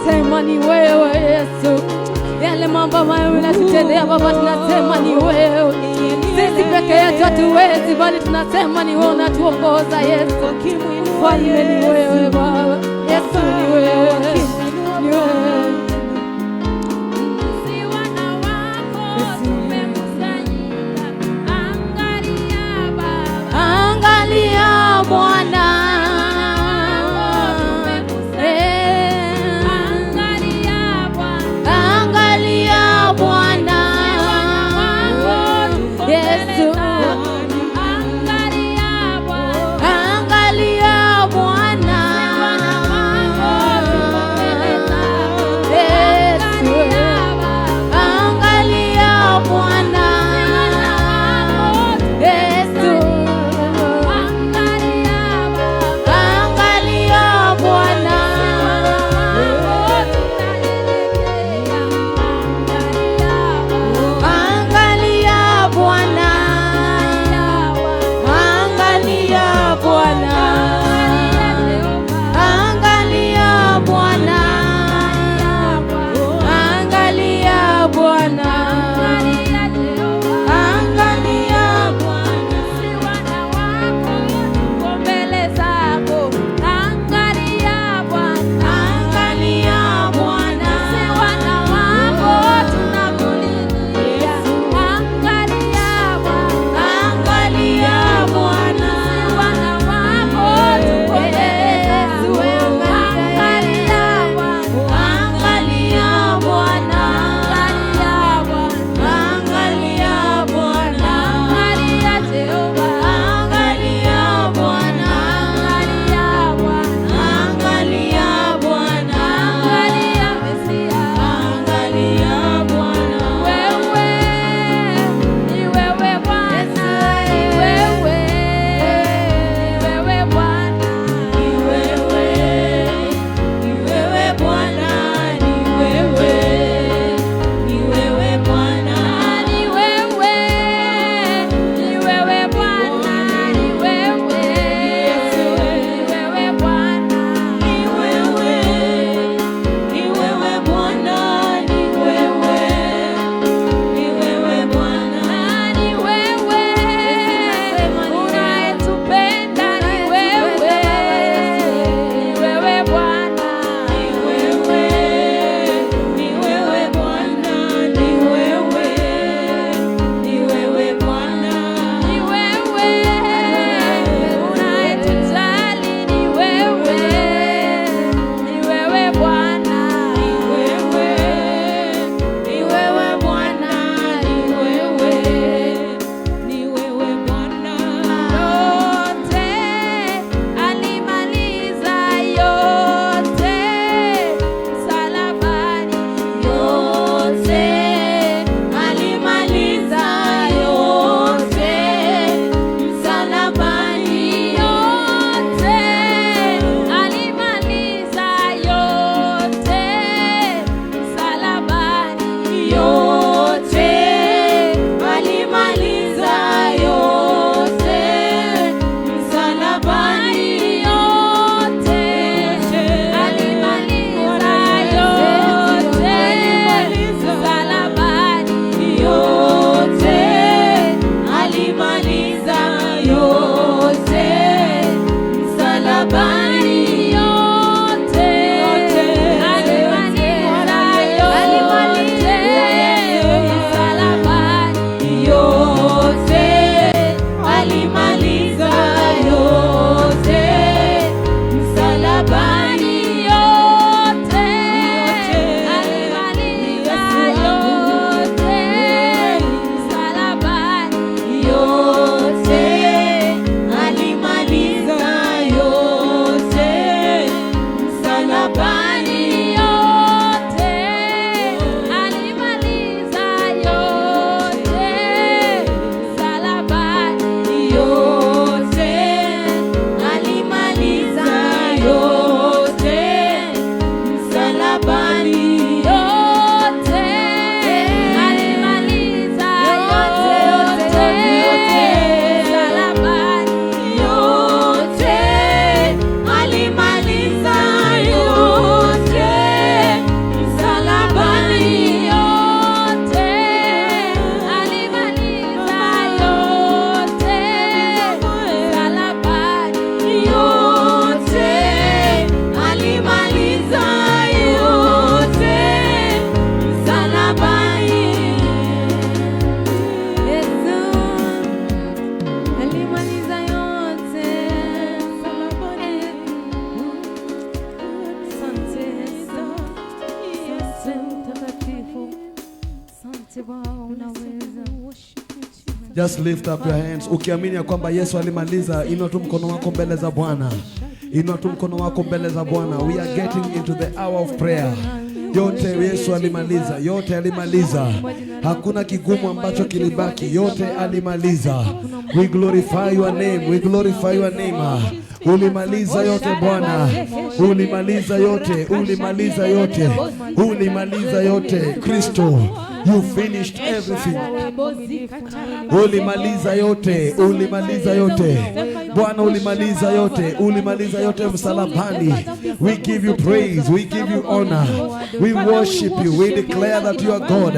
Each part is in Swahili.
Tunasema ni wewe Yesu, yale mambo ambayo unatutendea Baba, tunasema ni wewe. Sisi peke yetu hatuwezi, bali tunasema ni wewe unatuongoza Yesu. Mfalme ni wewe Baba, Yesu ni wewe, ni wewe. Sisi wana wako tumekusanyika, angalia Baba, Angalia Bwana, Eh, angalia Bwana, angalia Bwana, Yesu, angalia Bwana, angalia Bwana, Just lift up your hands. Ukiamini ya kwamba Yesu alimaliza, inua tu mkono wako mbele za Bwana. Inua tu mkono wako mbele za Bwana. We are getting into the hour of prayer. Yote Yesu alimaliza, yote alimaliza. Hakuna kigumu ambacho kilibaki, yote alimaliza. We glorify your name, we glorify your name. Ulimaliza yote Bwana, ulimaliza yote, ulimaliza yote, ulimaliza yote. Kristo, you finished everything. Ulimaliza yote, ulimaliza yote Bwana, ulimaliza yote, ulimaliza yote msalabani. We give you praise, we give you honor, we worship you, we declare that you are God.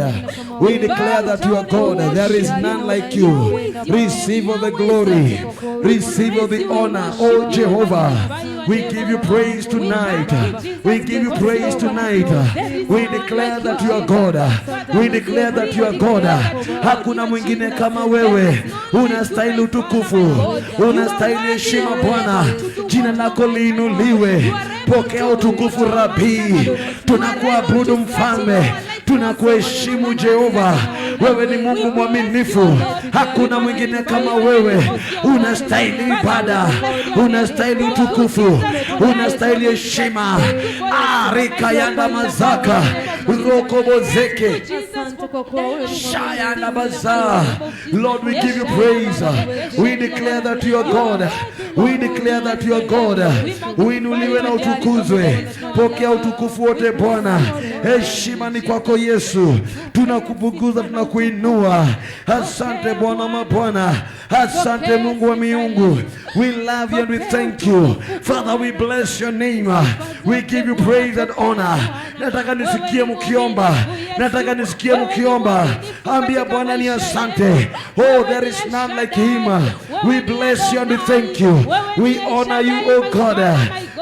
We declare that you are God. There is none like you. Receive all the glory, receive all the honor, oh Jehovah. We give you praise tonight. We give you praise tonight. We declare that you are God. We declare that you are God. Hakuna mwingine kama wewe. Unastahili utukufu, unastahili heshima Bwana. Jina lako liinuliwe. Pokea utukufu Rabi. Tunakuabudu Mfalme, tunakuheshimu Jehova. Wewe ni Mungu mwaminifu, hakuna mwingine kama wewe. Unastahili ibada, unastahili utukufu, unastahili heshima. Arika yanda mazaka rokobozeke Asante kwa kuwa wewe ni Shayana baza. Lord, we give you praise. We declare that you are God. We declare that you are God. Uinuliwe na utukuzwe. Pokea utukufu wote Bwana. Heshima ni kwako Yesu. Tunakutukuza, tunakuinua. Asante Bwana mabwana. Asante Mungu wa miungu. We love you and we thank you. Father, we bless your name. We give you praise and honor. Nataka nisikie mkiomba. Nataka nisikie mkiomba. Ambia Bwana ni asante. Oh, there is none like him. We bless you and we thank you. We honor you, oh God.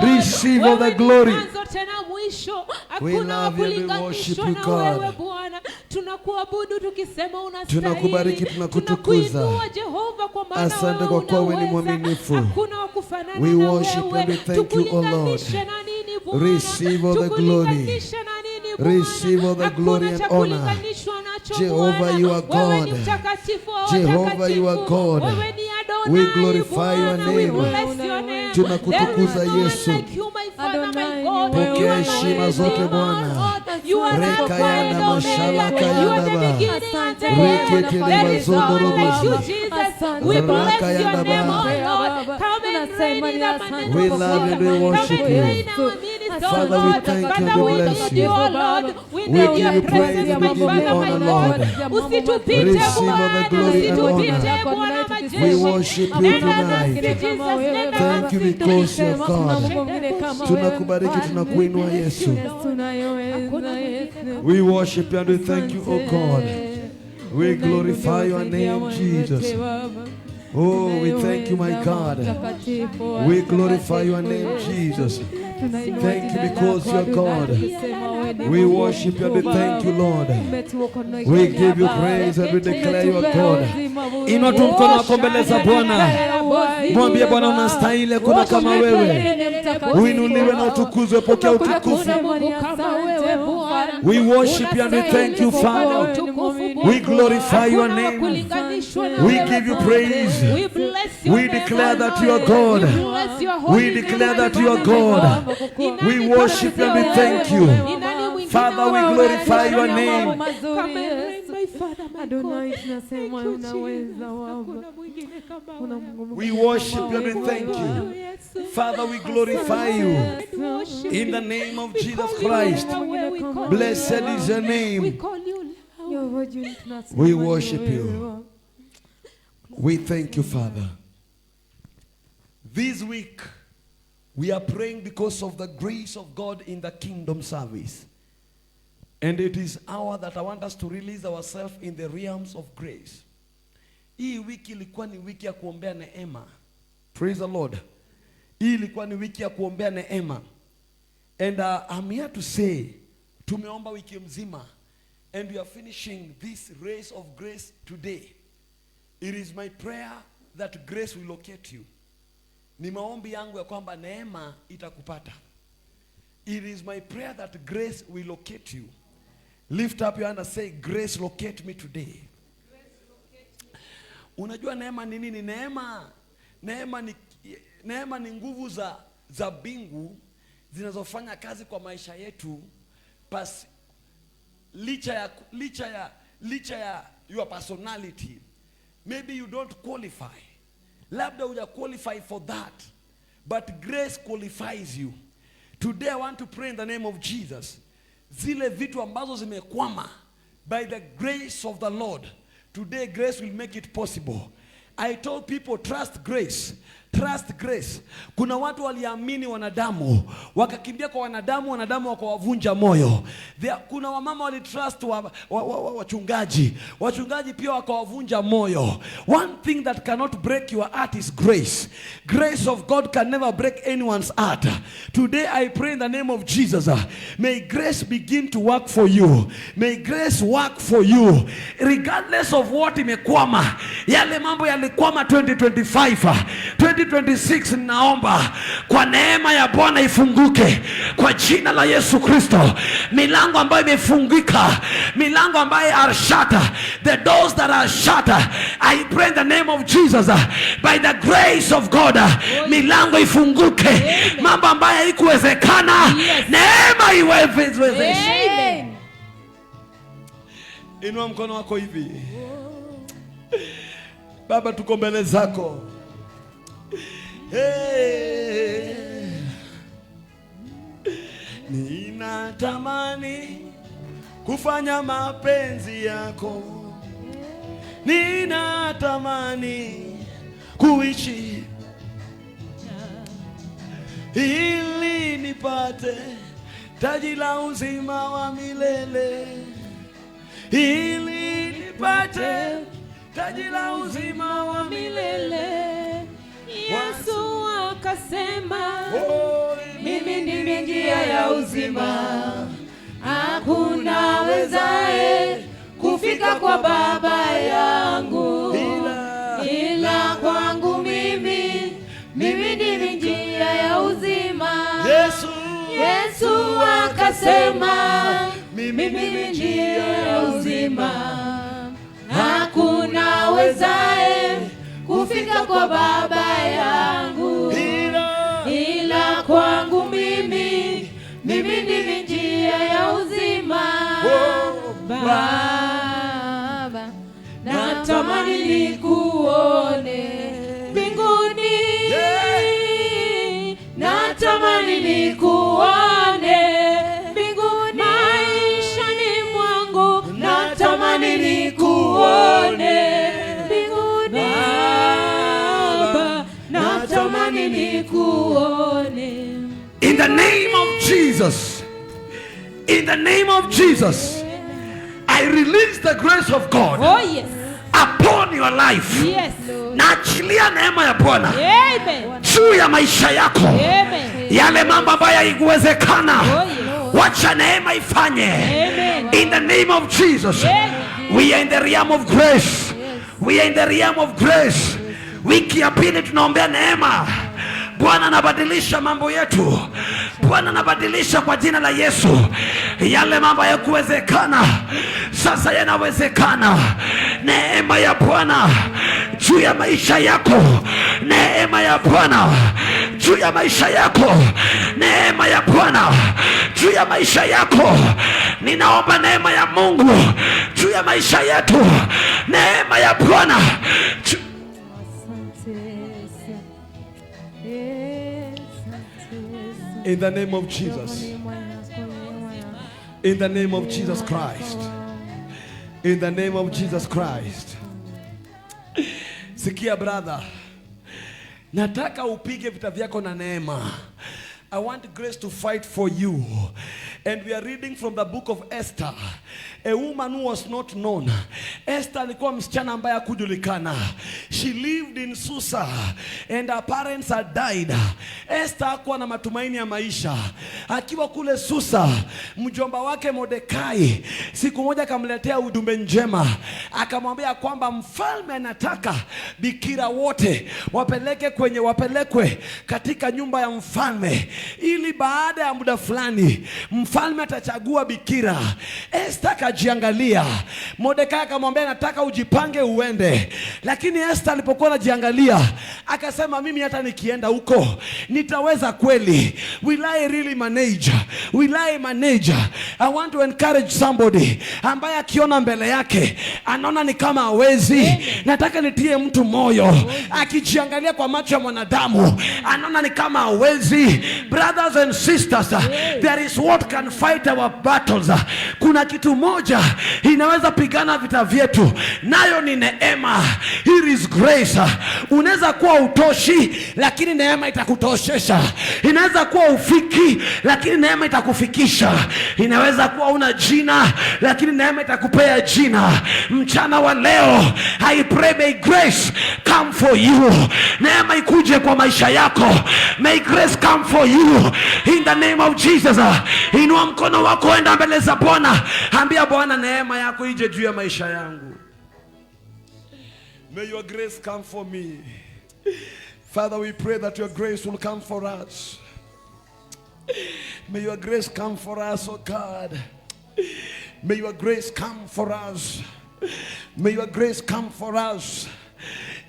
Receive all the glory. Mwanzo tena mwisho, We hakuna wa love you and we worship kulinganishwa you, na God. wewe Bwana. Tunakuabudu tukisema unastahili. Tunakubariki, tunakutukuza. Tunakuinua Jehova kwa maana Asante wewe kwa kuwa wewe ni unaweza. mwaminifu. Hakuna wa kufanana We na worship wewe. and we thank you, O Lord. Tukulinganishe na nini Bwana? Receive all the glory. Tukulinganishe na nini Bwana? Receive all the Hakuna glory and cha honor. kulinganishwa nacho Jehovah, Bwana. you are Wewe ni God. mtakatifu wa Jehovah, you are watakatifu. God. Wewe ni Adonai, We glorify your Bwana. We name. bless your name. Tunakutukuza There is no one Yesu. like you, my Father, my Adonai, God. ni wewe. You are Pokea heshima the zote Redeemer, Bwana. Lord. You are Reka Alpha and yanda mashala Omega. You are the kayanda ba. beginning and the Rekete end. There is no one like you, mazondo Jesus. We bless Raka your yanda name, ba. oh Lord. Come and reign in our midst. We love you and we worship Come and you. reign our midst, oh Father, we Lord. thank you Father, and we we bless need you, you. oh Lord. We We need give your you praise presence, and we my give you Father, my honor, God. Lord. Usitupite Receive all the Bwana, glory and usitupite honor. Bwana majeshi. We worship you Nenda nasi tonight. Jesus, nenda Thank you nasi. because you are God. Tunakubariki, tunakuinua Yesu. We worship you and we thank you, oh God. We glorify your name, Jesus. Oh, we thank you, my God. We glorify your name, Jesus. Thank you because you are God. We worship you and we thank you, Lord. We give you praise and we declare you are God. Inua tu mkono wako mbele za Bwana. Mwambie Bwana unastahili, hakuna kama wewe. Uinuliwe na utukuzwe, pokea utukufu. We worship you and we thank you, Father. We glorify your name. We give you praise. We declare that you are God. We declare that you are God. We worship you and we thank you. Father, we glorify your name. Adonai, tunasema unaweza Baba. Kuna Mungu We worship you and we thank you. Father, we glorify you. In the name of Jesus Christ. Blessed is your name. We worship you. We thank you, Father. This week, we are praying because of the grace of God in the kingdom service. And it is hour that I want us to release ourselves in the realms of grace. Hii wiki ilikuwa ni wiki ya kuombea neema. Praise the Lord. Hii ilikuwa ni wiki ya kuombea neema. And I'm here to say, tumeomba wiki mzima and we are finishing this race of grace today. It is my prayer that grace will locate you. Ni maombi yangu ya kwamba neema itakupata. It is my prayer that grace will locate you. Lift up your hand and say, "Grace, locate me today." Unajua neema ni nini? Neema ni nguvu za mbingu zinazofanya kazi kwa maisha yetu pas, licha ya your personality. Maybe you don't qualify, labda huja qualify for that, but grace qualifies you. Today I want to pray in the name of Jesus. Zile vitu ambazo zimekwama, by the grace of the Lord, today grace will make it possible. I told people, trust grace. Trust grace. Kuna watu waliamini wanadamu, wakakimbia kwa wanadamu, wanadamu wakawavunja moyo. Kuna wamama walitrust wachungaji, wachungaji pia wakawavunja moyo. One thing that cannot break your heart is grace. Grace of God can never break anyone's heart. Today I pray in the name of Jesus. May grace begin to work for you. May grace work for you. Regardless of what imekwama, yale mambo yalikwama 2025, 2026 naomba kwa neema ya Bwana ifunguke kwa jina la Yesu Kristo. Milango ambayo imefungika, milango ambayo are shut, the doors that are shut, I pray in the name of Jesus, by the grace of God, milango ifunguke. Mambo ambayo haikuwezekana, neema iwezeshe. Amen. Inua mkono wako hivi. Baba, tuko mbele zako. Hey. Ninatamani kufanya mapenzi yako, ninatamani kuishi ili nipate taji la uzima wa milele, ili nipate taji la uzima wa milele. Yesu akasema, Oh, mimi ndimi njia ya uzima, hakuna wezaye kufika kwa Baba yangu ila ila kwangu mimi. Mimi ndimi njia ya uzima. Yesu. Yesu akasema, mimi mimi ndimi njia ya uzima, hakuna wezaye kufika kwa Baba yangu ila ila kwangu mimi. Mimi ndimi njia ya uzima. Oh, Baba, natamani nikuone mbinguni, natamani nikuone mbinguni, maishani mwangu natamani nikuone mbinguni. Baba, natamani nikuone. In the name of Jesus, in the name of Jesus, I release the grace of God Oh yes. upon your life. Yes. Naachilia neema ya Bwana Amen. juu ya maisha yako. Amen. Yale mambo ambayo haikuwezekana, Oh yes. wacha neema ifanye. Amen. In the name of Jesus, Amen. we are in the realm of grace. We are in the realm of grace. Wiki ya pili tunaombea neema. Bwana anabadilisha mambo yetu. Bwana anabadilisha kwa jina la Yesu. Yale mambo hayakuwezekana sasa yanawezekana. Neema ya Bwana juu ya maisha yako, neema ya Bwana juu ya maisha yako, neema ya Bwana juu ya maisha yako. Ninaomba neema ya Mungu juu ya maisha yetu, neema ya Bwana Asante Yesu. Asante Yesu. In the name of Jesus. In the name of Jesus Christ. In the name of Jesus Christ. Sikia, brother. Nataka upige vita vyako na neema. I want grace to fight for you. And we are reading from the book of Esther. A woman who was not known. Esther alikuwa msichana ambaye hakujulikana. She lived in Susa and her parents had died. Esther hakuwa na matumaini ya maisha. Akiwa kule Susa, mjomba wake Mordekai siku moja akamletea ujumbe njema, akamwambia kwamba mfalme anataka bikira wote wapeleke kwenye wapelekwe katika nyumba ya mfalme, ili baada ya muda fulani mfalme Mfalme atachagua bikira. Esther akajiangalia. Mordekai akamwambia, nataka ujipange uende. Lakini Esther alipokuwa anajiangalia akasema, mimi hata nikienda huko nitaweza kweli? Will I really manage? Will I manage? I want to encourage somebody ambaye akiona mbele yake anaona ni kama hawezi. Nataka nitie mtu moyo, akijiangalia kwa macho ya mwanadamu anaona ni kama hawezi. Brothers and sisters, there is what can fight our battles. Kuna kitu moja inaweza pigana vita vyetu, nayo ni neema. Here is grace. Unaweza kuwa utoshi, lakini neema itakutoshesha. Inaweza kuwa ufiki, lakini neema itakufikisha. Inaweza kuwa una jina, lakini neema itakupea jina. Mchana wa leo, I pray may grace come for you. Neema ikuje kwa maisha yako. May grace come for you in the name of Jesus. Inua mkono wako, enda mbele za Bwana, ambia Bwana, neema yako ije juu ya maisha yangu. May your grace come for me. Father, we pray that your grace will come for us. May your grace come for us, oh God. May your grace come for us. May your grace come for us.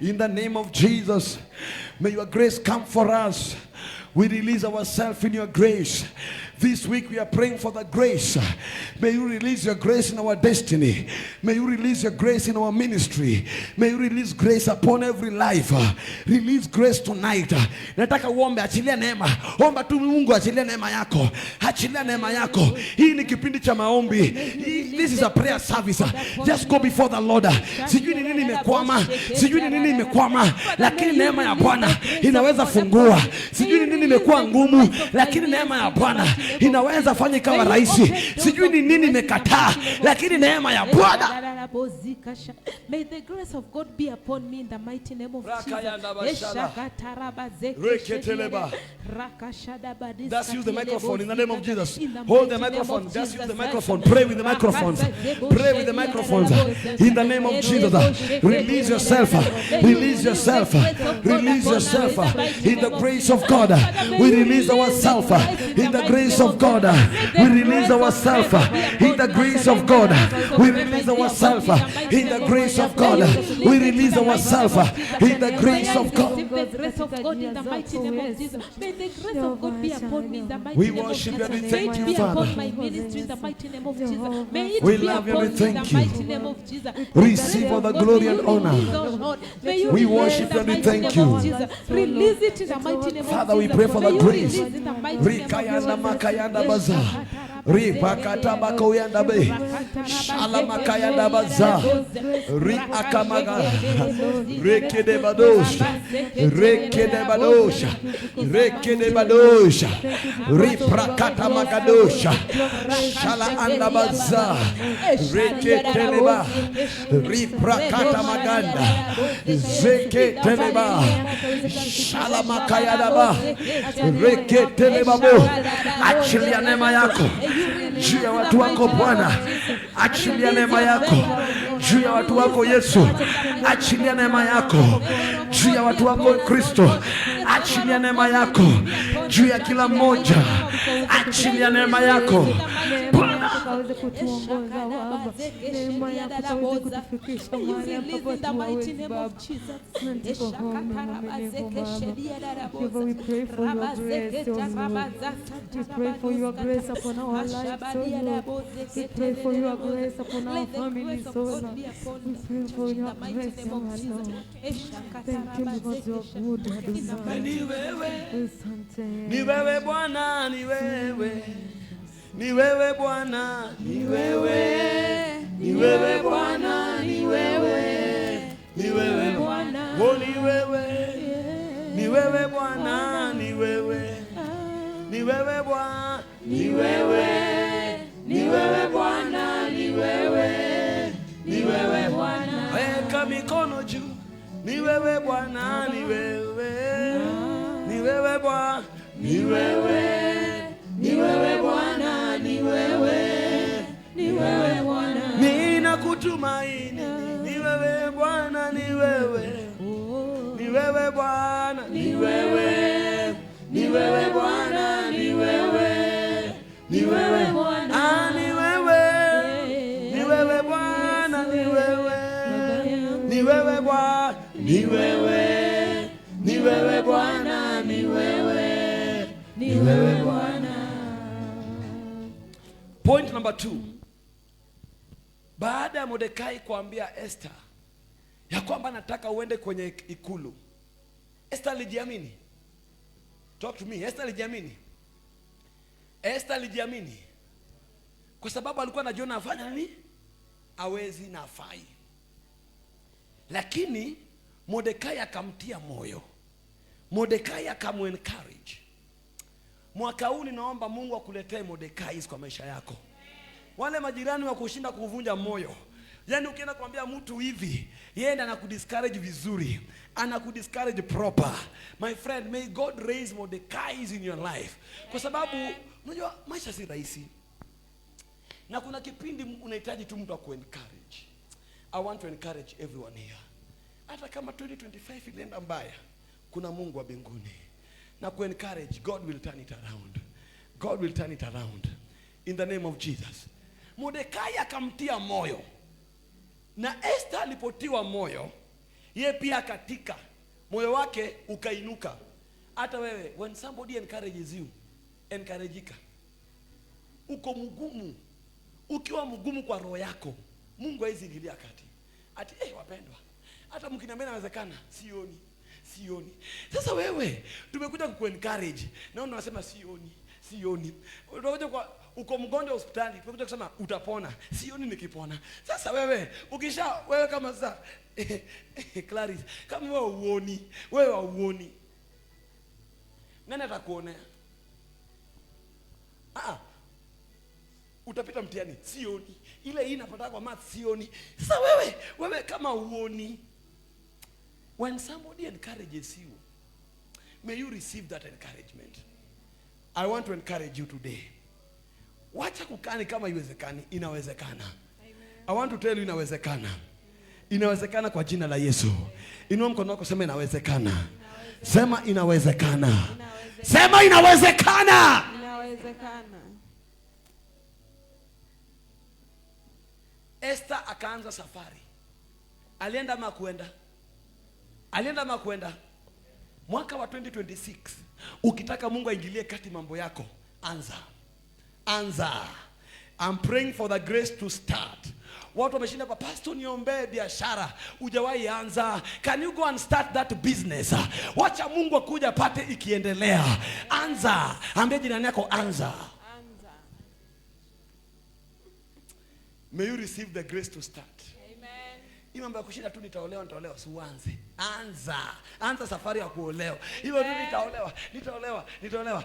In the name of Jesus, may your grace come for us. We release ourselves in your grace. This week we are praying for the grace. May you release your grace in our destiny. May you release your grace in our ministry. May you release grace upon every life. Release grace tonight. Nataka uombe, achilia neema. Omba tu Mungu, achilia neema yako. Achilia neema yako. Hii ni kipindi cha maombi. This is a prayer service. Just go before the Lord. Sijui ni nini imekwama, sijui ni nini imekwama, lakini neema ya Bwana inaweza fungua. Sijui ni nini imekuwa ngumu, lakini neema ya Bwana inaweza fanya ikawa rahisi. Sijui ni nini imekataa, lakini neema ya Bwana. May the grace of God be upon me in the mighty name of Jesus. Rakayanda bashala. Reketeleba. Just use the microphone in the name of Jesus. Hold the microphone. Just use the microphone. Pray with the microphones. Pray with the microphones. In the name of Jesus. Release yourself. Release yourself. Release yourself. In the grace of God. We release ourselves. In the grace of God. We release ourselves. In the grace of God. We release ourselves. In the grace of God. We release ourselves. In the grace of God. The grace of God in the mighty name of Jesus. May the grace of God be upon me in the mighty We name of worship you and we Jesus. thank May you, it be Father. upon my ministry in the mighty name of Jesus. May it We be love you and upon we me in thank the you. mighty name of Jesus. Receive all the glory and honor. May you We release worship in you and the we mighty thank name you. of Jesus. Release it in the mighty name of Father, we Jesus. pray for the May you grace. release in the mighty name of Rikayanda Jesus. makayanda baza. Ripakata bakoyanda be. Shalamakayanda baza. Riakamaga. Rekede badosha. Rekede badosha. Rekede badosha. Riprakata magadosha. Shala anda baza. Reketeleba. Riprakata maganda. Zeketeleba. Shalamakayadaba. Reketelebabo. Achilia neema yako juu ya watu wako Bwana, achilia neema yako juu ya watu wako Yesu, achilia neema yako juu ya watu wako Kristo, achilia neema yako juu ya kila mmoja, achilia neema yako Bwana. Ukaweze kutuongoza Baba, neema yako ikaweze kutufikisha mahali ambapo hatuwezi Baba. Asante kwa kuwa mwaminifu Baba. Jehovah, we pray for your grace, O Lord. We pray for your grace upon our lives, O Lord. We pray for your grace upon our families, O Lord. We pray for your grace, O Lord. Thank you because you are good, Adonai. Ni wewe, Asante. ni wewe Bwana, ni wewe, ni wewe Bwana, ni wewe, ni wewe Bwana, ni wewe, ni wewe Bwana, oh, ni wewe, ni wewe Bwana, ni wewe, ni wewe Bwana, ni wewe, ni wewe Bwana, ni wewe, ni wewe Bwana. Weka mikono juu, ni wewe Bwana, ni wewe, ni wewe Bwana, ni wewe, ni wewe Bwana, ni wewe, Ni wewe Bwana. ninakutumaini, ni wewe Bwana, ni wewe, ni wewe Bwana, ni wewe, ni wewe Bwana, ni wewe, ni wewe. Ni wewe, ni wewe Bwana, ni wewe, ni wewe Bwana. Point number 2. Baada ya Mordekai kuambia Esther ya kwamba nataka uende kwenye ikulu, Esther alijiamini. Talk to me. Esther alijiamini. Esther alijiamini kwa sababu alikuwa anajiona afanya nini, awezi na afai. Lakini Mordekai akamtia moyo, Mordekai akamuencourage. Mwaka huu ninaomba Mungu akuletee Mordekai kwa maisha yako. Wale majirani wa kushinda kuvunja moyo, yaani ukienda kuambia mtu hivi, yeye ndiye anakudiscourage vizuri, anakudiscourage proper. My friend, may God raise Mordecais in your life, kwa sababu unajua maisha si rahisi, na kuna kipindi unahitaji tu mtu akuencourage. I want to encourage everyone here, hata kama 2025 ilienda mbaya, kuna Mungu wa mbinguni na kuencourage. God will turn it around. God will turn it around in the name of Jesus. Mordekai akamtia moyo, na Esther alipotiwa moyo, ye pia akatika moyo wake ukainuka. Hata wewe, when somebody encourages you, encouragika. Uko mgumu, ukiwa mgumu kwa roho yako, Mungu hawezi ingilia kati. Ati wapendwa, hata mkiniambia inawezekana, sioni, sioni. Sasa wewe tumekuja kukuencourage na unasema sioni, sioni. Tumekuja kwa uko mgonjwa hospitali, tumekuja kusema utapona, sioni nikipona. Sasa wewe ukisha wewe kama sasa Clarice, kama wewe uoni, wewe uoni, nani atakuonea? Ah, utapita mtihani, sioni. Ile hii napata kwa math, sioni. Sasa wewe kama uoni, when somebody encourages you, may you receive that encouragement. I want to encourage you today. Wacha kukani kama iwezekani, inawezekana. I want to tell you inawezekana. Inawezekana kwa jina la Yesu. Inua mkono wako, sema inawezekana. Sema inawezekana. Sema inawezekana. Inawezekana. Esther akaanza safari. Alienda ama kuenda? Alienda ama kuenda? Mwaka wa 2026, ukitaka Mungu aingilie kati mambo yako, anza. Anza. I'm praying for the grace to start. Watu wameshinda kwa pastor, niombee biashara. Hujawahi anza. Can you go and start that business? Wacha Mungu akuja apate ikiendelea. Anza. Ambia jirani yako anza. Anza. May you receive the grace to start. Amen. Hii mambo ya kushinda tu nitaolewa, nitaolewa, si uanze. Anza. Anza safari ya kuolewa. Hivyo tu nitaolewa, nitaolewa, nitaolewa.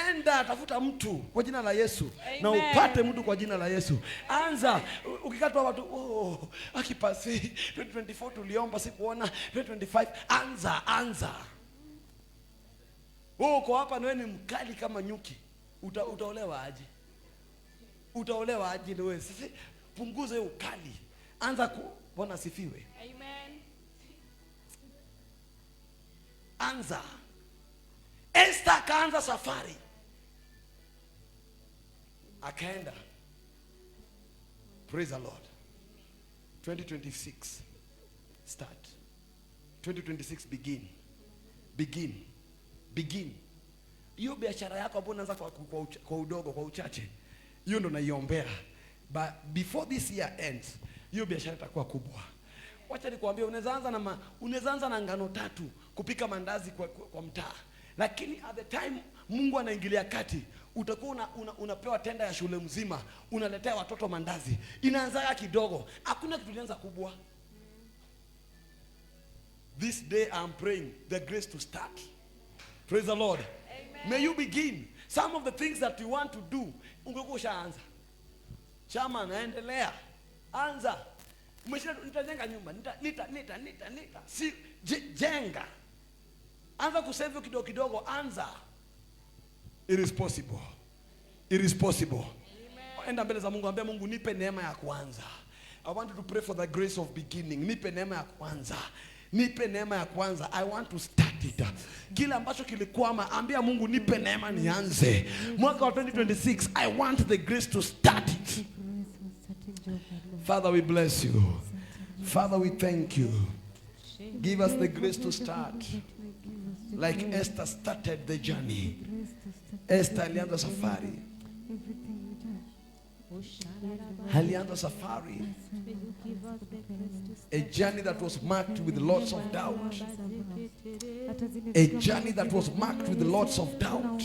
Enda tafuta mtu kwa jina la Yesu. Na Amen. upate mtu kwa jina la Yesu. Anza. Ukikatwa watu, oh, akipasi 2024 tuliomba sikuona, 2025 anza, anza. Wewe uko hapa na wewe ni mkali kama nyuki. Utaolewa aje? Utaolewa aje na wewe? Sisi punguza hiyo ukali. Anza ku Bwana asifiwe. Amen. Anza. Esther akaanza safari, akaenda. Praise the Lord. 2026 start. 2026 begin. Begin. Begin. Hiyo biashara yako ambayo unaanza kwa udogo, kwa uchache, hiyo ndo naiombea. But before this year ends, hiyo biashara itakuwa kubwa. Wacha nikwambie, unaweza anza na ngano 3 kupika mandazi kwa mtaa. Lakini at the time Mungu anaingilia kati, utakuwa unapewa tenda ya shule mzima, unaletea watoto mandazi. Inaanza kidogo, hakuna kitu inaanza kubwa. This day I'm praying the grace to start. Praise the Lord. Amen. May you begin some of the things that you want to do. Ungekuwa ushaanza. Chama naendelea. Anza. Umeshinda, nitajenga nyumba, nita nita nita nita nita. Si jenga. Anza kusave kidogo kidogo, anza. It is possible. It is possible. Amen. Enda mbele za Mungu, ambia Mungu nipe neema ya kuanza. I want you to pray for the grace of beginning. Nipe neema ya kuanza. Nipe neema ya kuanza. I want to start it. Kila ambacho kilikwama, ambia Mungu nipe neema nianze. Mwaka wa 2026, I want the grace to start it. Father, we bless you. Father, we thank you. Give us the grace to start. Like Esther started the journey. Esther alianza safari. Alianza safari. A journey that was marked with lots of doubt. A journey that was marked with lots of doubt.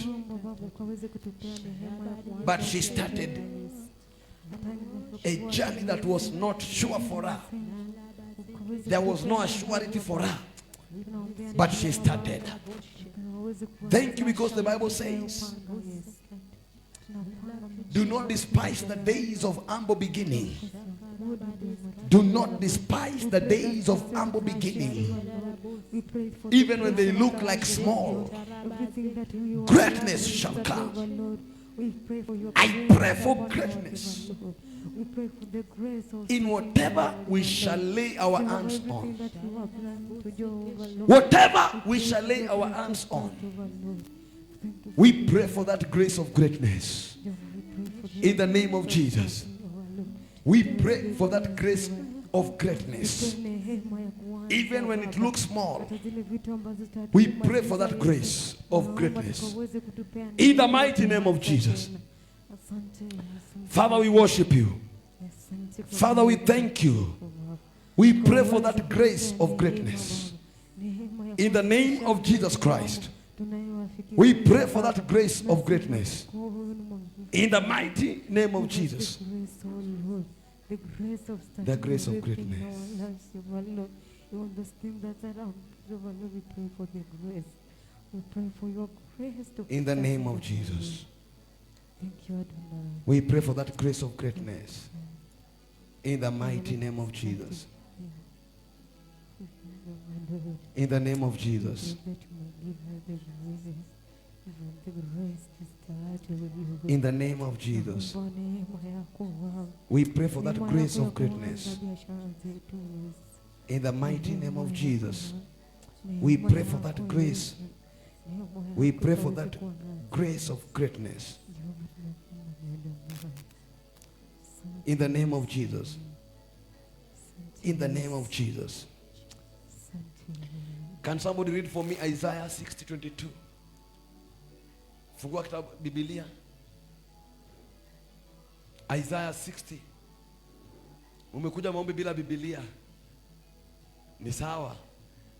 But she started a journey that was not sure for her. There was no assurity for her. But she started. Thank you, because the Bible says, do not despise the days of humble beginning. Do not despise the days of humble beginning. Even when they look like small, greatness shall come. I pray for greatness in whatever we shall lay our hands on. Whatever we shall lay our hands on, we pray for that grace of greatness. In the name of Jesus, we pray for that grace of greatness. Even when it looks small, we pray for that grace of greatness. In the mighty name of Jesus. Father, we worship you. Father, we thank you. We pray for that grace of greatness. In the name of Jesus Christ, we pray for that grace of greatness. In the mighty name of Jesus. The grace of greatness. In the name of Jesus. We pray for that grace of greatness. In the mighty name of Jesus. In the name of Jesus. In the name of Jesus. We pray for that grace of greatness. In the mighty name of Jesus. We pray for that grace. We pray for that grace of greatness. In the name of Jesus. In the name of Jesus. Can somebody read for me Isaiah 60:22? Fungua kitabu Biblia. Isaiah 60. Umekuja maombi bila Biblia. Ni sawa.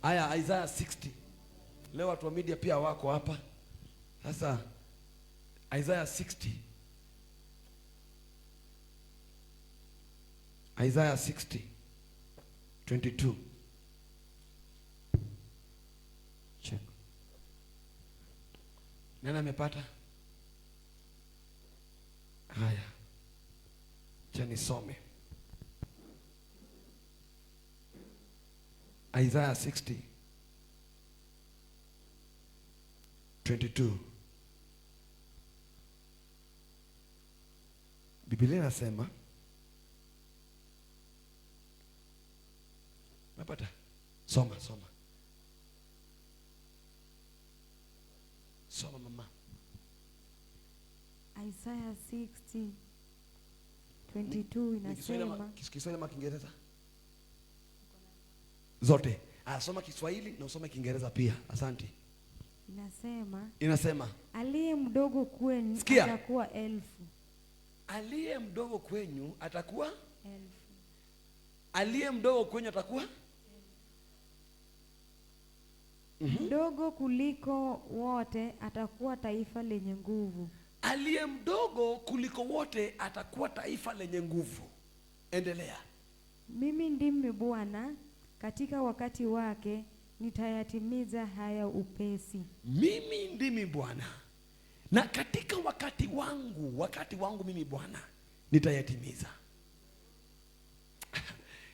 Aya, Isaiah 60. Leo watu wa media pia wako hapa. Sasa Isaiah 60. Isaiah 60:22. Check. Nani amepata? Haya. Acha nisome. Isaiah 60:22. Biblia inasema, Mepata? Soma, soma. Soma mama. Isaiah 60:22 inasema. Kiswahili ama Kiingereza? Zote. Soma Kiswahili na usome Kiingereza pia. Asante. Inasema. Inasema. Aliye mdogo kwenu atakuwa elfu. Aliye mdogo kwenyu atakuwa elfu. Aliye mdogo kwenyu atakuwa mdogo kuliko wote atakuwa taifa lenye nguvu. Aliye mdogo kuliko wote atakuwa taifa lenye nguvu. Endelea. Mimi ndimi Bwana, katika wakati wake nitayatimiza haya upesi. Mimi ndimi Bwana, na katika wakati wangu mimi Bwana nitayatimiza.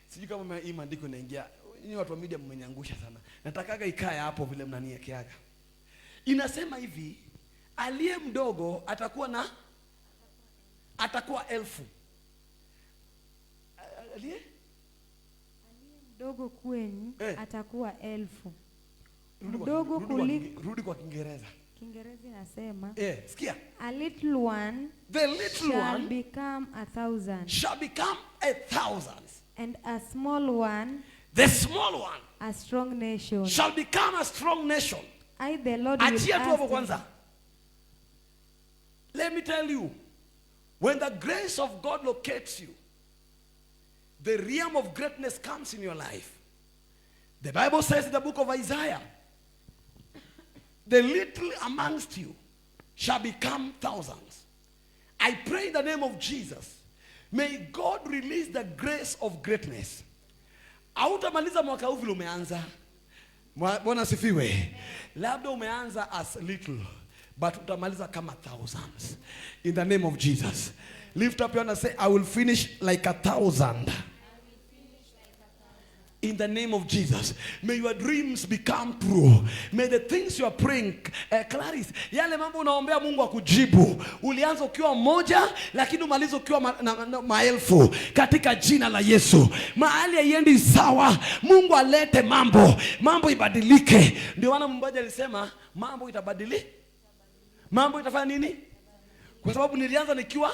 Sijui kama hii maandiko inaingia. Ni watu wa media mmeniangusha sana. Natakaga ikae hapo vile mnaniwekeaga. Inasema hivi, aliye mdogo atakuwa na atakuwa elfu. Aliye mdogo kwenu atakuwa elfu. Mdogo kuliko. Rudi kwa Kiingereza. Kiingereza inasema sikia. A little one, the little shall one become a thousand. Shall become a thousand. And a small one The small one a strong nation. Shall become a strong nation. I the Lord will Achia tu hapo ask kwanza. Let me tell you, when the grace of God locates you, the realm of greatness comes in your life. The Bible says in the book of Isaiah, the little amongst you shall become thousands. I pray in the name of Jesus, may God release the grace of greatness. Hautamaliza mwaka huu vile umeanza. Bwana asifiwe. Labda umeanza as little, but utamaliza kama thousands. In the name of Jesus. Lift up your hand and say, I will finish like 1,000. In the name of Jesus, may your dreams become true. May the things you are praying, Clarice, yale mambo unaombea Mungu akujibu. Ulianza ukiwa mmoja, lakini umalize ukiwa na maelfu. Katika jina la Yesu. Mahali haiendi sawa, Mungu alete mambo. Mambo ibadilike. Ndio maana mwimbaji alisema, mambo itabadilika. Mambo itafanya nini? Kwa sababu nilianza nikiwa,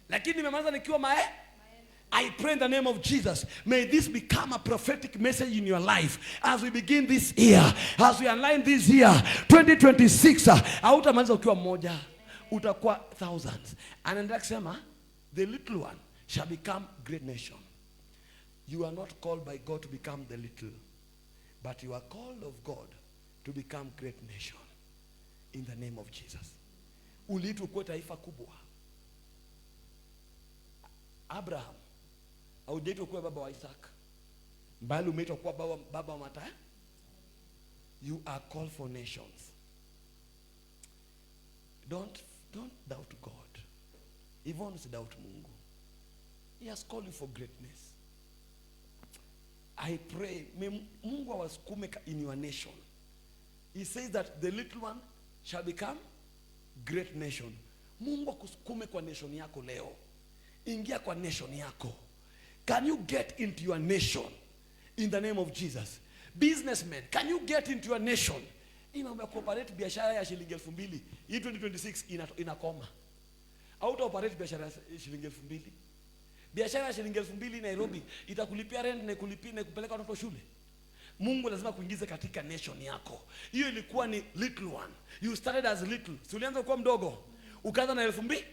lakini nimemaliza nikiwa mae. I pray in the name of Jesus, may this become a prophetic message in your life as we begin this year, as we align this year, 2026. Hautamaliza ukiwa mmoja, utakuwa thousands. Anaendelea kusema, the little one shall become great nation. You are not called by God to become the little, but you are called of God to become great nation. In the name of Jesus. Uliitwa kuwa taifa kubwa. Abraham, haujaitwa kuwa baba wa Isaac, bali umeitwa kuwa baba wa mataifa. You are called for nations. Don't doubt God. Even doubt Mungu. He has called you for greatness. I pray, may Mungu awasukume in your nation. He says that the little one shall become great nation. Mungu akusukume kwa nation yako leo. Ingia kwa nation yako. Can you get into your nation in the name of Jesus? Businessmen, can you get into your nation? Hii mambo ya kuoperate biashara ya shilingi elfu mbili, hii 2026 inakoma. Auto operate biashara ya shilingi elfu mbili. Biashara ya shilingi elfu mbili Nairobi itakulipia rent na ikulipia na kupeleka watoto shule. Mungu lazima kuingize katika nation yako. Hiyo ilikuwa ni little one. You started as little. Si ulianza kuwa mdogo. Ukaanza na elfu mbili.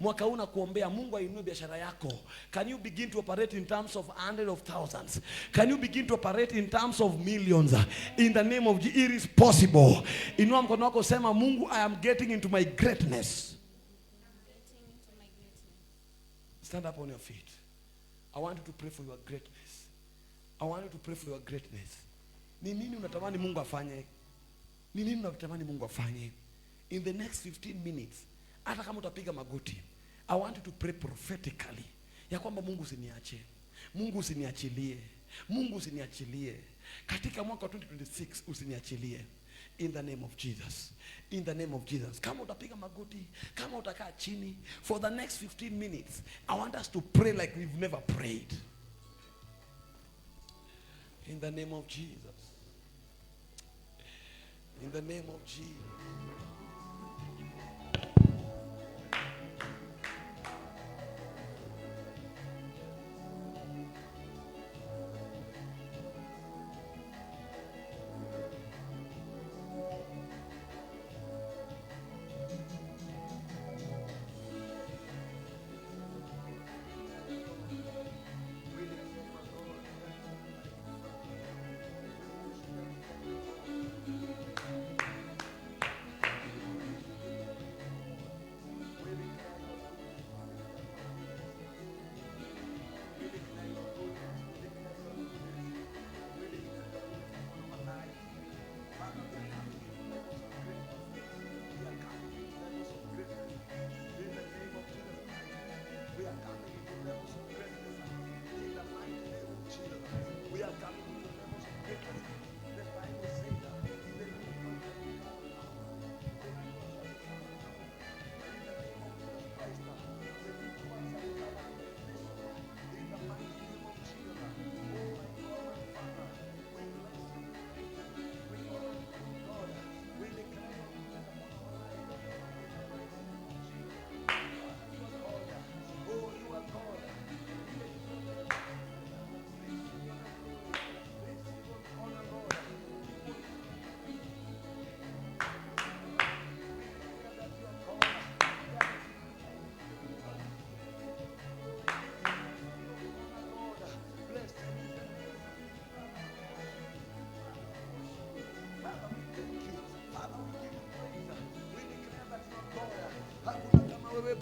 Mwaka huu nakuombea Mungu ainue biashara yako. Can you begin to operate in terms of hundreds of thousands? Can you begin to operate in terms of millions? In the name of Jesus, it is possible. Inua mkono wako sema, Mungu, I am getting into my greatness. Stand up on your feet. I want you to pray for your greatness. I want you to pray for your greatness. Ni nini unatamani Mungu afanye? Ni nini unatamani Mungu afanye? In the next 15 minutes, hata kama utapiga magoti, I want you to pray prophetically. Ya kwamba Mungu usiniache. Mungu usiniachilie. Mungu usiniachilie. Katika mwaka wa 2026 usiniachilie. In the name of Jesus. In the name of Jesus. Kama utapiga magoti, kama utakaa chini, for the next 15 minutes, I want us to pray like we've never prayed. In the name of Jesus. In the name of Jesus.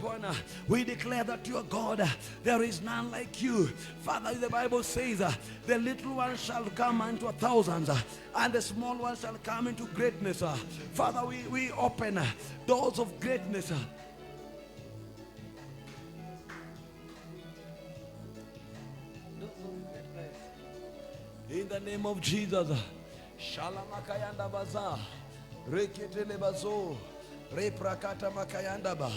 Bwana. We declare that you are God. There is none like you. Father, the Bible says, the little one shall come unto thousands, and the small one shall come into greatness. Father, we open doors of greatness. In the name of Jesus. Shalamakayanda baza. Reketele bazo. Reprakata makayanda ba.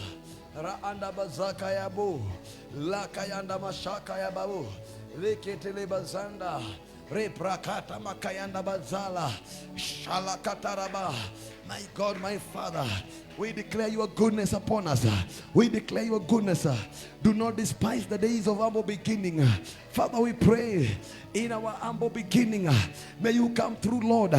Raanda bazaka yabo. Lakayanda mashaka yababo. Reketele bazanda. Reprakata makayanda bazala. Shalakataraba. My God, my Father, we declare your goodness upon us. We declare your goodness. Do not despise the days of humble beginning. Father, we pray in our humble beginning. May you come through, Lord.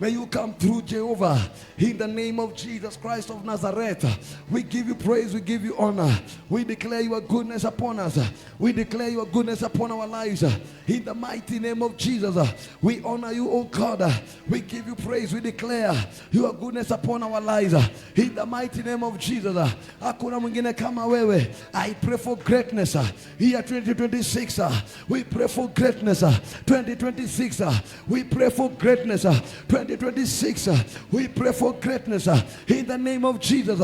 May you come through, Jehovah. In the name of Jesus Christ of Nazareth, we give you praise. We give you honor. We declare your goodness upon us. We declare your goodness upon our lives. In the mighty name of Jesus, we honor you, O God. We give you praise. We declare your goodness upon our lives. In the mighty name of Jesus. Hakuna mwingine kama wewe. I pray for greatness. Year 2026. We pray for greatness. 2026. We pray for greatness. 2026. We pray for greatness. In the name of Jesus.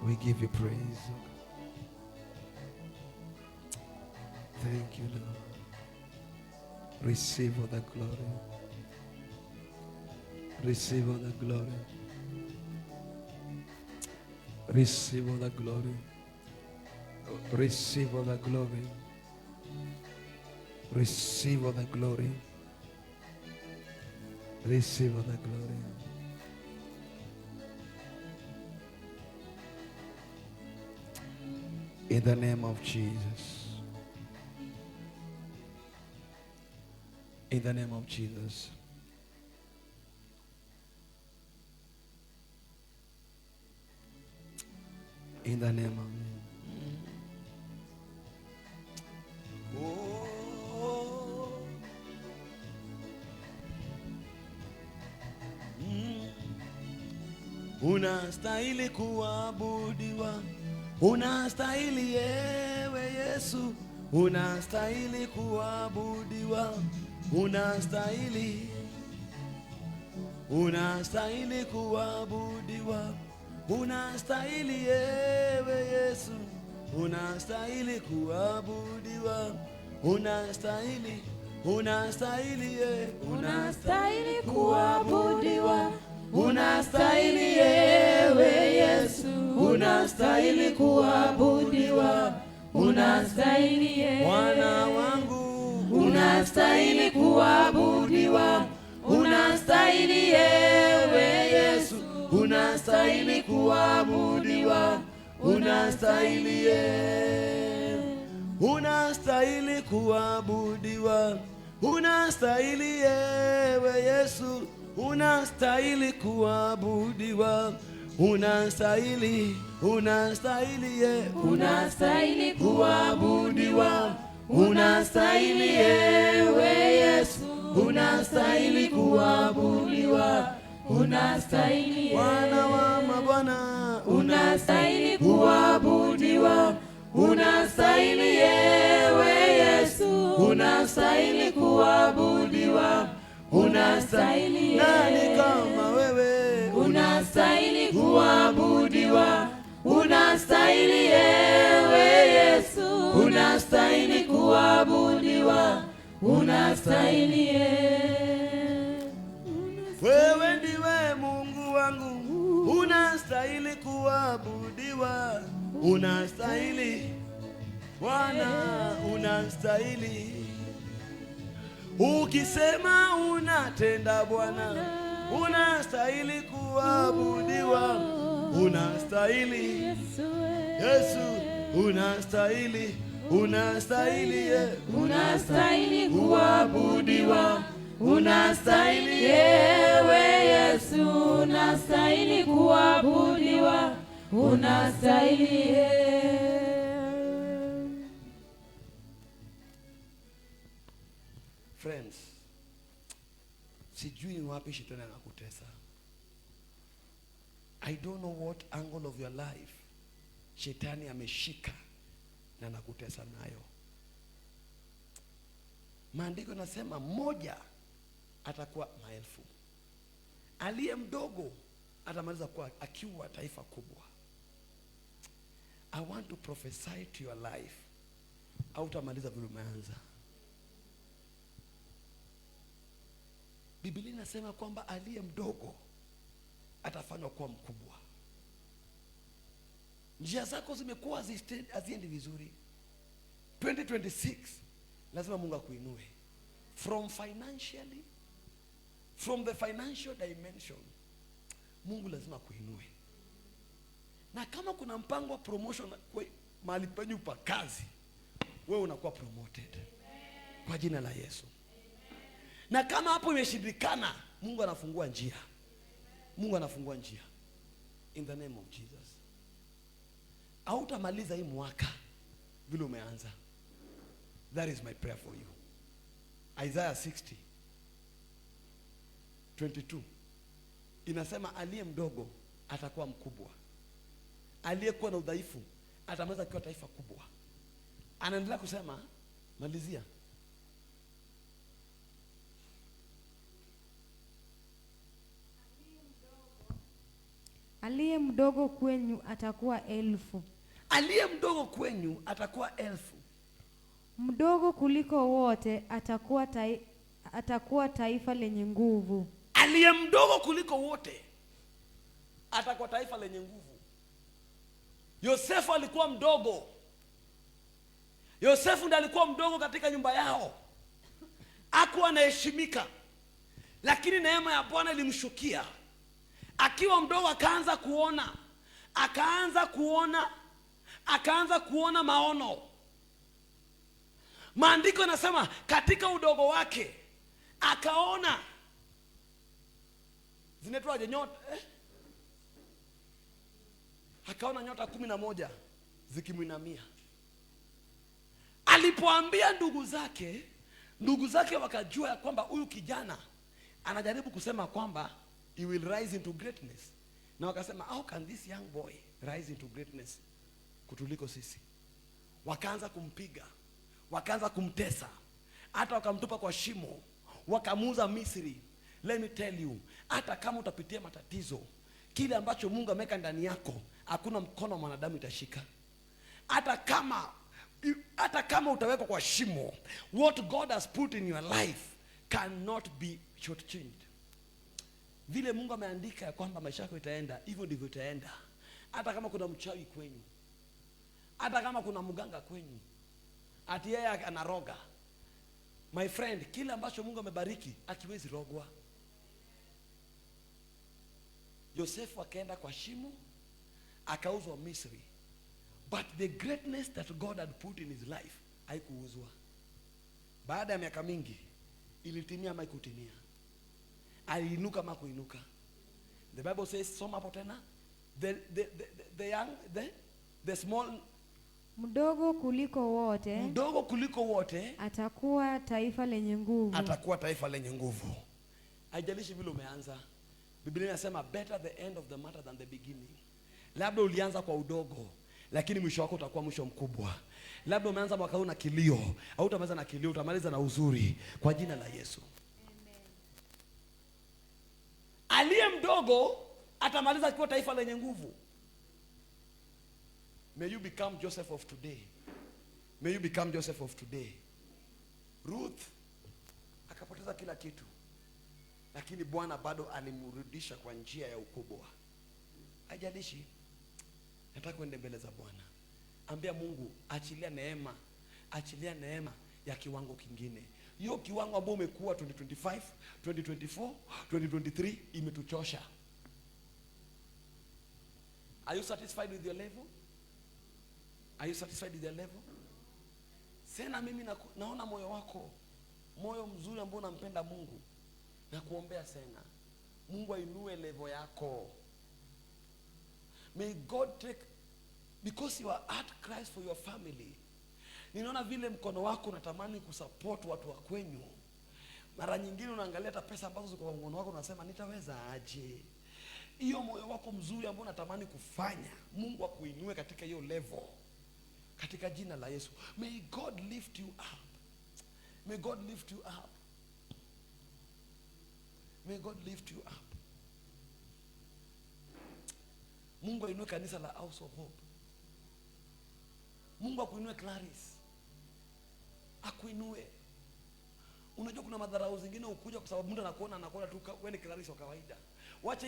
We give you praise. Thank you, Lord. Receive all the glory. Receive all the glory. Receive all the glory. Receive all the glory. Receive all the glory. Receive all the glory. In the name of Jesus. In the name of Jesus. In the name of Oh. Unastahili kuabudiwa, unastahili ewe Yesu, unastahili kuabudiwa, unastahili, unastahili kuabudiwa, unastahili ewe Yesu, unastahili kuabudiwa, unastahili, unastahili, unastahili kuabudiwa, unastahili ewe Yesu, unastahili kuabudiwa, unastahili Bwana wangu, unastahili kuabudiwa, unastahili ewe Yesu, unastahili kuabudiwa, unastahili, unastahili kuabudiwa, unastahili ewe Yesu, unastahili kuabudiwa, unastahili, unastahili, unastahili kuabudiwa, unastahili ewe Yesu, unastahili kuabudiwa, unastahili Bwana wa mabwana, unastahili kuabudiwa, unastahili ewe Yesu, unastahili kuabudiwa, unastahili. Nani kama wewe? Unastahili kuabudiwa, unastahili ewe Yesu, unastahili kuabudiwa, unastahili. Wewe ndiwe Mungu wangu, unastahili kuabudiwa, unastahili Bwana, unastahili. Ukisema unatenda Bwana, unastahili kuabudiwa, unastahili Yesu, unastahili, unastahili, unastahili kuabudiwa, unastahili ewe Yesu, unastahili kuabudiwa, unastahili. Friends, sijui wapi shetani anakutesa. I don't know what angle of your life shetani ameshika na anakutesa nayo. Maandiko nasema mmoja atakuwa maelfu, aliye mdogo atamaliza kuwa akiwa taifa kubwa. I want to prophesy to your life. Hautamaliza vile umeanza. Biblia inasema kwamba aliye mdogo atafanywa kuwa mkubwa. Njia zako zimekuwa haziendi vizuri. 2026 lazima Mungu akuinue. From financially, from the financial dimension, Mungu lazima akuinue. Na kama kuna mpango wa promotion kwa mahali penyu pa kazi, wewe unakuwa promoted kwa jina la Yesu. Na kama hapo imeshindikana, Mungu anafungua njia. Mungu anafungua njia. In the name of Jesus. Hautamaliza hii mwaka vile umeanza. That is my prayer for you. Isaiah 60:22 inasema aliye mdogo atakuwa mkubwa, aliyekuwa na udhaifu atamaliza kuwa taifa kubwa. Anaendelea kusema, malizia. Aliye mdogo kwenyu atakuwa elfu. Aliye mdogo kwenyu atakuwa elfu. Mdogo kuliko wote atakuwa taifa lenye nguvu. Aliye mdogo kuliko wote atakuwa taifa lenye nguvu. Yosefu alikuwa mdogo. Yosefu ndiye alikuwa mdogo katika nyumba yao. Hakuwa anaheshimika. Lakini neema ya Bwana ilimshukia. Akiwa mdogo akaanza kuona. Akaanza kuona. Akaanza kuona maono. Maandiko yanasema katika udogo wake akaona zinaitwaje nyota, Akaona nyota 11 zikimuinamia. Alipoambia ndugu zake wakajua ya kwamba huyu kijana anajaribu kusema kwamba he will rise into greatness. Na wakasema, how can this young boy rise into greatness kutuliko sisi? Wakaanza kumpiga, wakaanza kumtesa, hata wakamtupa kwa shimo, wakamuuza Misri. Let me tell you, hata kama utapitia matatizo, kile ambacho Mungu ameweka ndani yako, hakuna mkono wa mwanadamu itashika. Hata kama utawekwa kwa shimo, what God has put in your life cannot be shortchanged. Vile Mungu ameandika ya kwamba maisha yako itaenda, hivyo ndivyo itaenda. Hata kama kuna mchawi kwenyu, hata kama kuna mganga kwenyu, ati yeye anaroga, my friend, kile ambacho Mungu amebariki hakiwezi rogwa. Yosefu akaenda kwa shimo, akauzwa Misri. But the greatness that God had put in his life haikuuzwa. Baada ya miaka mingi ilitimia ama ikutimia? Aliinuka ama kuinuka? The Bible says, soma hapo tena, the young, the small, Mdogo kuliko wote, mdogo kuliko wote atakuwa taifa lenye nguvu. Atakuwa taifa lenye nguvu. Haijalishi vile umeanza. Biblia inasema better the end of the matter than the beginning. Labda ulianza kwa udogo, lakini mwisho wako utakuwa mwisho mkubwa. Labda umeanza mwaka huu na kilio, hautamaliza na kilio, utamaliza na uzuri kwa jina la Yesu. Amen. Aliye mdogo atamaliza akiwa taifa lenye nguvu. May you become Joseph of today. May you become Joseph of today. Ruth akapoteza kila kitu, lakini Bwana bado alimrudisha kwa njia ya ukubwa. Haijalishi, nataka uende mbele za Bwana. Ambia Mungu, achilia neema, achilia neema ya kiwango kingine. Hiyo kiwango ambayo umekuwa 2025, 2024, 2023 imetuchosha. Are you satisfied with your level? Are you satisfied with your level? Sena mimi naona moyo wako, moyo mzuri ambao unampenda Mungu. Na kuombea Sena, Mungu ainue level yako. May God take, because you are at Christ for your family. Ninaona vile mkono wako unatamani kusupport watu wa kwenyu. Mara nyingine unaangalia hata pesa ambazo ziko kwa mkono wako unasema nitaweza aje? Hiyo moyo wako mzuri ambao unatamani kufanya, Mungu akuinue katika hiyo level. Katika jina la Yesu. May God lift you up. May God lift you up. May God lift you up. Mungu ainue kanisa la House of Hope. Mungu akuinue Clarice. Akuinue. Unajua kuna madharau zingine ukuja kwa sababu mtu anakuona tu wewe ni Clarice wa kawaida. Wacha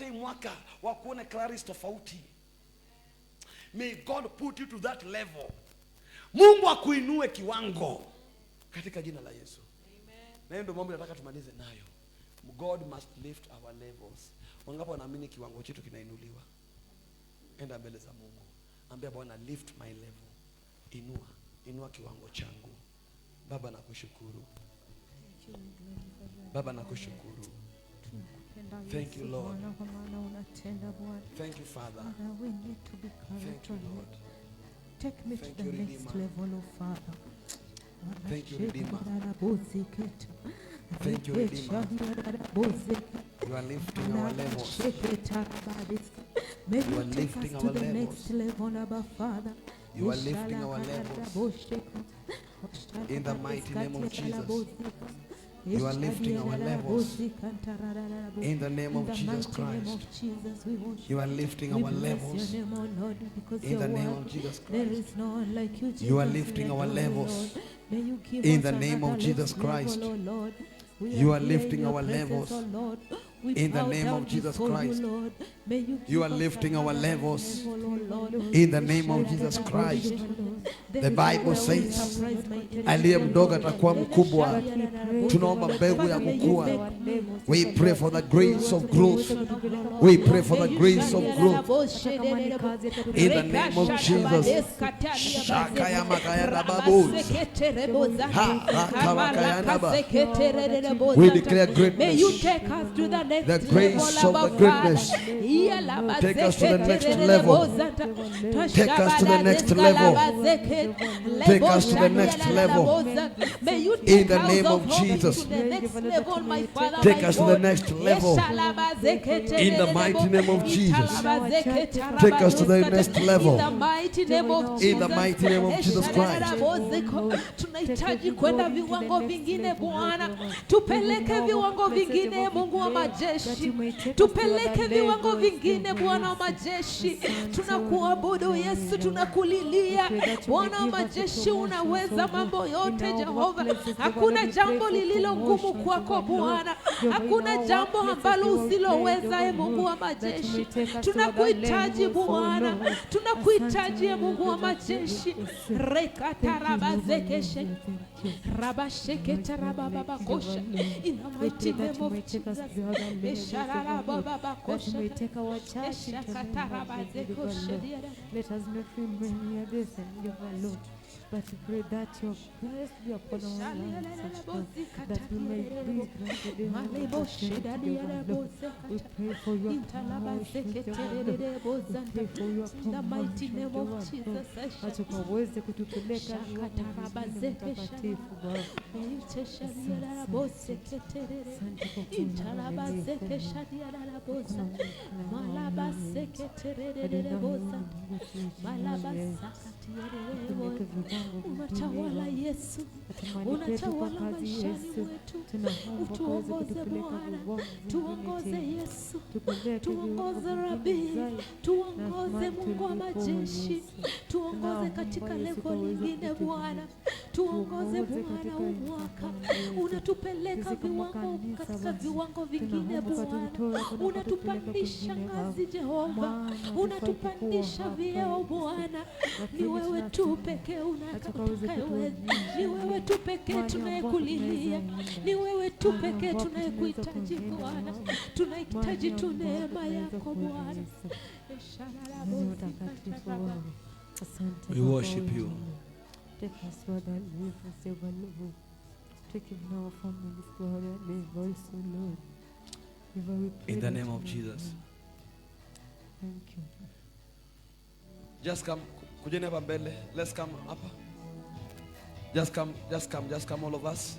hii mwaka wakuone Clarice tofauti. May God put you to that level. Mungu akuinue kiwango katika jina la Yesu. Amen. Na hiyo ndio mambo nataka tumalize nayo. God must lift our levels. Wangapi wanaamini kiwango chetu kinainuliwa? Enda mbele za Mungu. Ambia Bwana, lift my level. Inua, inua kiwango changu. Baba nakushukuru. Baba nakushukuru. Thank you, Lord. Thank you, Father. We need to be Thank you, Lord. Take me Thank to the you, next Redeemer. level, oh Father. Thank you, Redeemer. Thank you, Redeemer. You are lifting our levels. May You are you take us lifting to our the levels. next level, Abba Father. You are lifting our levels. In the mighty name of Jesus. You are lifting our levels. In the name of Jesus Christ. You are lifting our levels. In the name of Jesus Christ. You are lifting our levels. In the name of Jesus Christ. You are lifting our levels. In the name of Jesus Christ. You are lifting our levels. In the name of Jesus Christ. The Bible says, aliye mdogo atakuwa mkubwa. Tunaomba mbegu ya kukua. We pray for the grace of growth. We pray for the grace of growth. In the name of Jesus. Shakaya makaya dababuz. Ha rakaya naba. We declare greatness. May you take us to the next The grace of the greatness. Take us to the next level. Take us to the next level. Take us to the next level. In the name of Jesus. Take us to the next level. In the mighty name of Jesus. Take us to the next level. In the mighty name of Jesus Christ. Tunahitaji kwenda viwango vingine Bwana. Tupeleke viwango vingine Mungu wa majeshi. Tupeleke viwango vingine Bwana wa majeshi. Tunakuabudu Yesu, tunakulilia Bwana wa majeshi, unaweza mambo yote Jehova. Hakuna jambo lililo ngumu kwako Bwana. Hakuna jambo ambalo usiloweza, e Mungu wa majeshi. Tunakuhitaji Bwana, tunakuhitaji e Mungu wa majeshi. Rekatarabazekeshe rabasheketarababakosha. In the mighty name of Jesus. Let us not remain here this and give our Lord, but to pray that your grace be upon our lives, that we may be granted in our Lord. We pray for your promotion, we pray for your promotion, atukaweze kutupeleka mtakatifu Baba. Unatawala Yesu, unatawala maishani mwetu. Utuongoze Bwana, tuongoze Yesu, tuongoze Rabi, tuongoze Mungu wa majeshi, tuongoze katika level lingine Bwana, tuongoze Bwana. Huu mwaka unatupeleka viwango katika viwango vingine Bwana, unatupandisha ngazi Jehova, unatupandisha vyeo Bwana. Ni wewe tu pekee unakayeweza, ni wewe tu pekee tunayekulilia, ni wewe tu pekee tunayekuhitaji Bwana. Tunahitaji tu neema yako Bwana. We worship you. Take us to other levels, Lord. Take even our families to other levels, Lord. In the name of Jesus. Thank you. Just come. Kujeni hapa mbele. Let's come hapa. Just come, just come, just come, all of us.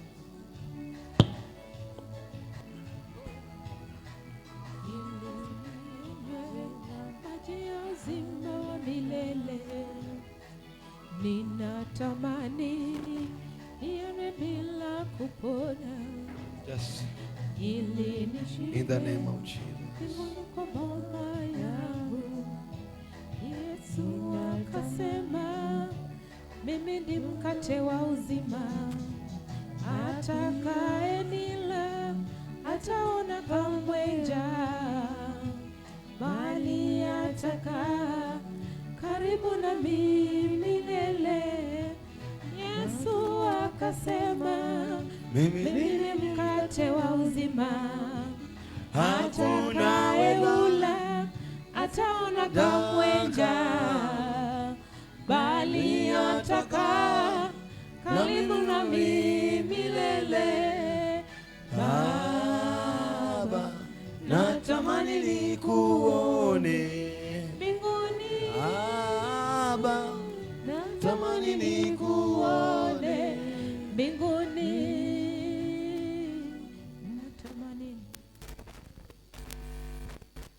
Ninatamani nione bila kupona. Yes. Ili nishike In the name of Jesus. mbinguni kwa baba yangu. Yesu akasema, mimi ndi mkate wa uzima, atakayenila ataona kamwe njaa, bali atakaa karibu na mimi milele. Yesu akasema, Mimi mimi ni mkate wa uzima, hakuna atakayeula ataona kamwe njaa, bali atakaa karibu na mimi milele. Baba, natamani nikuone Mbinguni Baba, natamani nikuone mbinguni, natamani.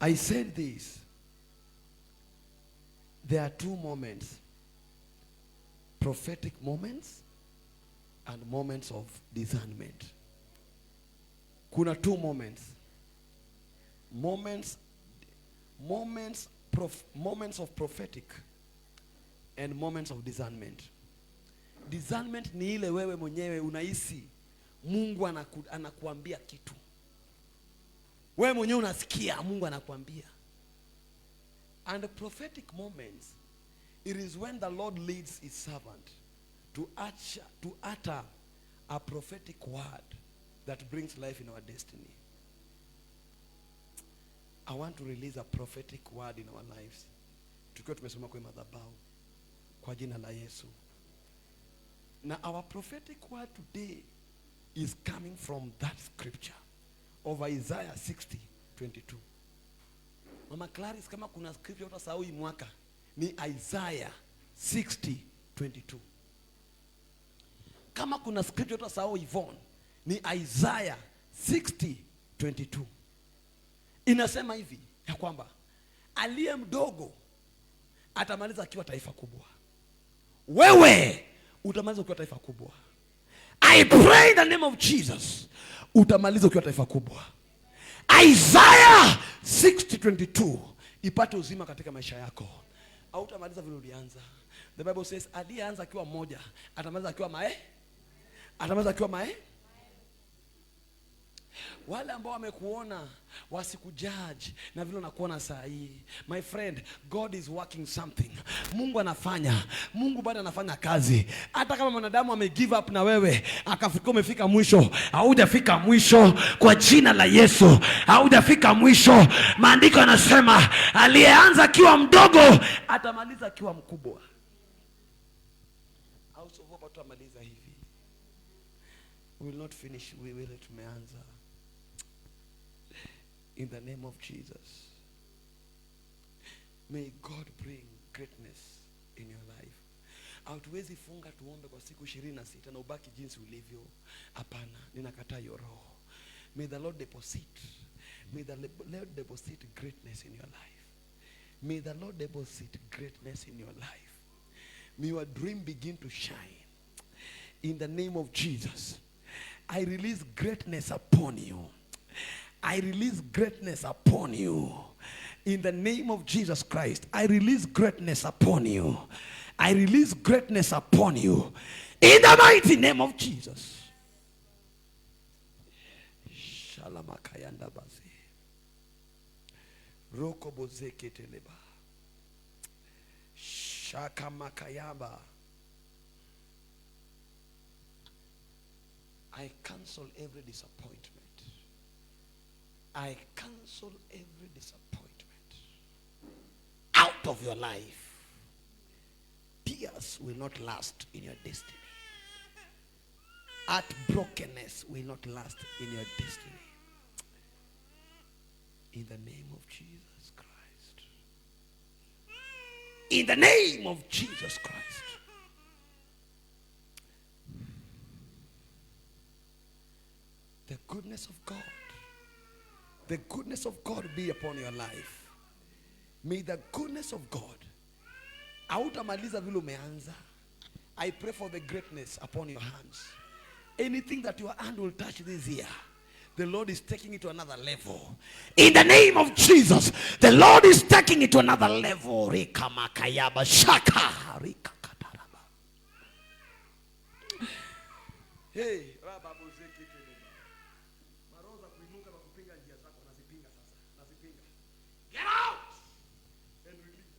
I said this. There are two moments: prophetic moments and moments of discernment. Kuna two moments. Moments of prophetic and moments of discernment. Discernment ni ile wewe mwenyewe unahisi Mungu anakuambia kitu. Wewe mwenyewe unasikia Mungu anakuambia. And the prophetic moments, it is when the Lord leads his servant to utter a prophetic word that brings life in our destiny. I want to release a prophetic word in our lives. Tukiwa tumesoma kwa madhabahu kwa jina la Yesu. Now our prophetic word today is coming from that scripture of Isaiah 60:22. Mama Clarice, kama kuna scripture utasahau hii mwaka ni Isaiah 60:22. Kama kuna scripture utasahau Yvonne ni Isaiah 60:22. Inasema hivi ya kwamba aliye mdogo atamaliza akiwa taifa kubwa. Wewe utamaliza ukiwa taifa kubwa. I pray in the name of Jesus, utamaliza ukiwa taifa kubwa. Isaiah 60:22 ipate uzima katika maisha yako. Hautamaliza vile ulianza. The Bible says aliyeanza akiwa mmoja atamaliza akiwa mae. Atamaliza akiwa mae. Wale ambao wamekuona wasikujudge na vile unakuona saa hii. My friend, God is working something. Mungu anafanya. Mungu bado anafanya kazi. Hata kama mwanadamu ame give up na wewe, akafikiri umefika mwisho, haujafika mwisho kwa jina la Yesu. Haujafika mwisho. Maandiko yanasema aliyeanza akiwa mdogo atamaliza akiwa mkubwa. House of Hope tutamaliza hivi. We will not finish, we will tumeanza. In the name of Jesus. May God bring greatness in your life. Hatuwezi funga tuombe kwa siku 26 na ubaki jinsi ulivyo. Hapana, ninakataa hiyo roho. May the Lord deposit. May the Lord deposit greatness in your life. May the Lord deposit greatness in your life. May your dream begin to shine. In the name of Jesus. I release greatness upon you. I release greatness upon you. In the name of Jesus Christ, I release greatness upon you. I release greatness upon you. In the mighty name of Jesus. Shalamakayanda bazi. Roko bozeke teleba. Shakamakayaba. I cancel every disappointment. I cancel every disappointment out of your life. Tears will not last in your destiny. Heartbrokenness will not last in your destiny. In the name of Jesus Christ. In the name of Jesus Christ. The goodness of God. The goodness of God be upon your life. May the goodness of God. Hautamaliza vile umeanza. I pray for the greatness upon your hands. Anything that your hand will touch this year, the Lord is taking it to another level. In the name of Jesus, the Lord is taking it to another level. Rika makayaba shaka. Rika kataraba. Hey, rababozeki. Get out and release.